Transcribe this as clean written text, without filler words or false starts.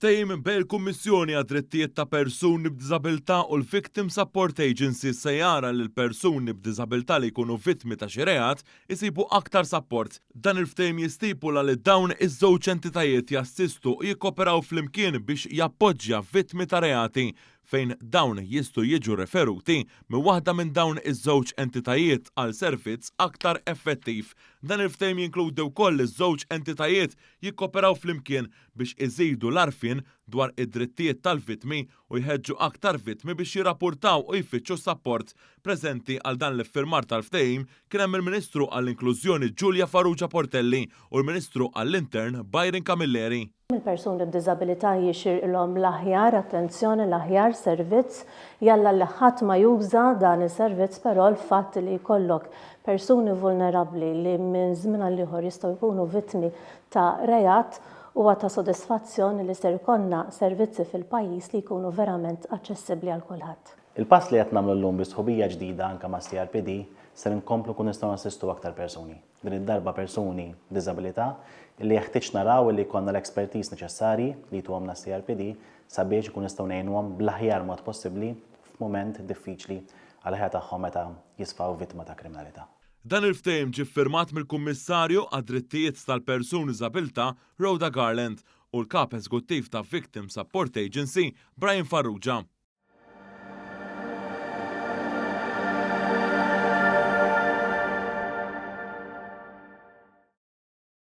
Ftehim bejn il-Kummissjoni għad-Drittijiet ta' Persuni b'Diżabilità u l-Victim Support Agency se jara li l-persuni b'diżabilità li jkunu vittmi ta' xi reat isibu aktar sapport. Dan il-ftehim jistipula li dawn iż-żewġ entitajiet jassistu u jikkoperaw flimkien biex jappoġġja vittmi ta' reati fejn dawn jistgħu jiġu referuti minn waħda minn dawn iż-żewġ entitajiet għal servizz aktar effettiv. Dan il-ftehim jinkludi wkoll li ż-żewġ entitajiet jikkoperaw flimkien biex iżidu l-għarfien dwar id-drittijiet tal-vittmi u jħeġġu aktar vittmi biex jirrapurtaw u jfittxu sapport. Preżenti għal dan l-iffirmar tal-ftehim kien hemm il-Ministru għall-Inklużjoni Julia Farrugia Portelli u l-Ministru għall-Intern Byron Camilleri. Il-persuni b'diżabilità jixirqilhom l-aħjar attenzjoni, l-aħjar servizz. Jalla li ħadd ma juża dan is-servizz, però l-fatt li jkollok persuni vulnerabbli li minn żmien għal ieħor jistgħu jkunu vittmi ta' reat huwa ta' sodisfazzjon li ser ikollna servizzi fil-pajjiż li jkunu verament aċċessibbli għal kulħadd. Il-pass li qed nagħmlu llum bi sħubija ġdida anke mas-CRPD ser inkomplu nkunu nistgħu nassistu aktar persuni. Din id-darba persuni b'diżabilità li jeħtieġ naraw li jkollna l-expertise neċessarji li jtuhomlna s-CRPD sabiex ikunu nistgħu ngħinuhom bl-aħjar mod possibbli f'mument diffiċli għall-ħajja tagħhom meta jisfaw vittma ta' kriminalità. Dan il-ftehim ġie ffirmat mill-Kummissarju għad-Drittijiet tal-Persuni B'Diżabilità Rhoda Garland u l-Kap Eżekuttiv ta' Victim Support Agency Brian Farrugia.